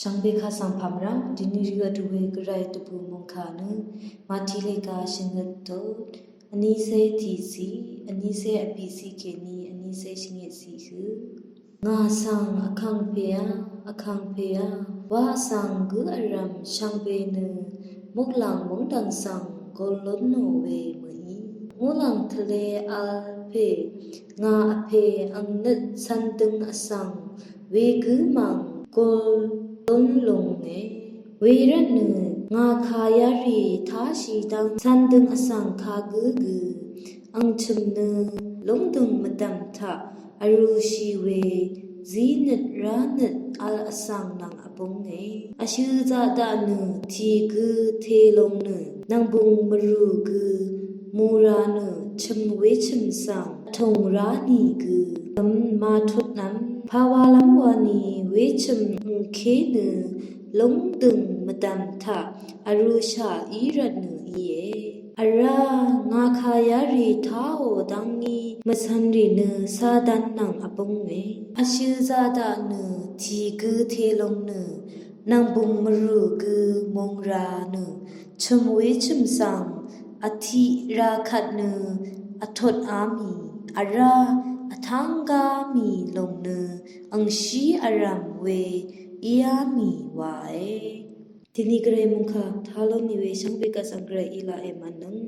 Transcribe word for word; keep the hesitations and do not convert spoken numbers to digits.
Shvngbe kaq svng pàmvrv́ng dvni rø vdú we gvray dvbù mungkà nø Mati lèga shvngøt dot vnísé tiqsiq, vnísé vbìsiq kèní vnísé shvngøtsiq hø. Ngà svng vkàngpèá, vkàngpèá, wa svng gǿ vrv̀m shvngbe nø muqlàng mungdv̀ng svng gol lónò we mø̀í. Muqlàng tvle vl pè ngà vpè ang nøt cv̄n døng vsvng wegǿ mv̀ng gol lón lúnge. Wervtnø ngà kà yarì táshì dv́ng cv̄n døng vsvng kagǿ gø ang chø̀m nø lúngdø̀ng mvdv̀m taq vrūshì we zínøt ránøt vl vsvng nvng vbúnge. Vshø zaqdaq nø tìgø telung nø nv̀ngbùng mvrù gø mura nø chø̀m wechø̀m svng vtùng rá nìgø gv̀m matutnvm pawalv́m wani wechø̀m ngké nø lúngdø̀ng mvdv̀m taq vrūshà í rvtnø íe. Vrá ngà kà yarì táò dv́ngí mvcv̄nrì nø Satan nvng vbúnge. Vshø zaqdaq nø tìgø telung nø nv̀ngbùng mvrù gø mung ra nø chø̀m wechø̀m svng vtiq ra kvt nø vtut á mì vrá vtángá mì lùng nø angshí vrv̀m we íá mì wae. Dvni gvray mungkà tá lónì we shvngbe kaq svng gvray í laq èmvnøng.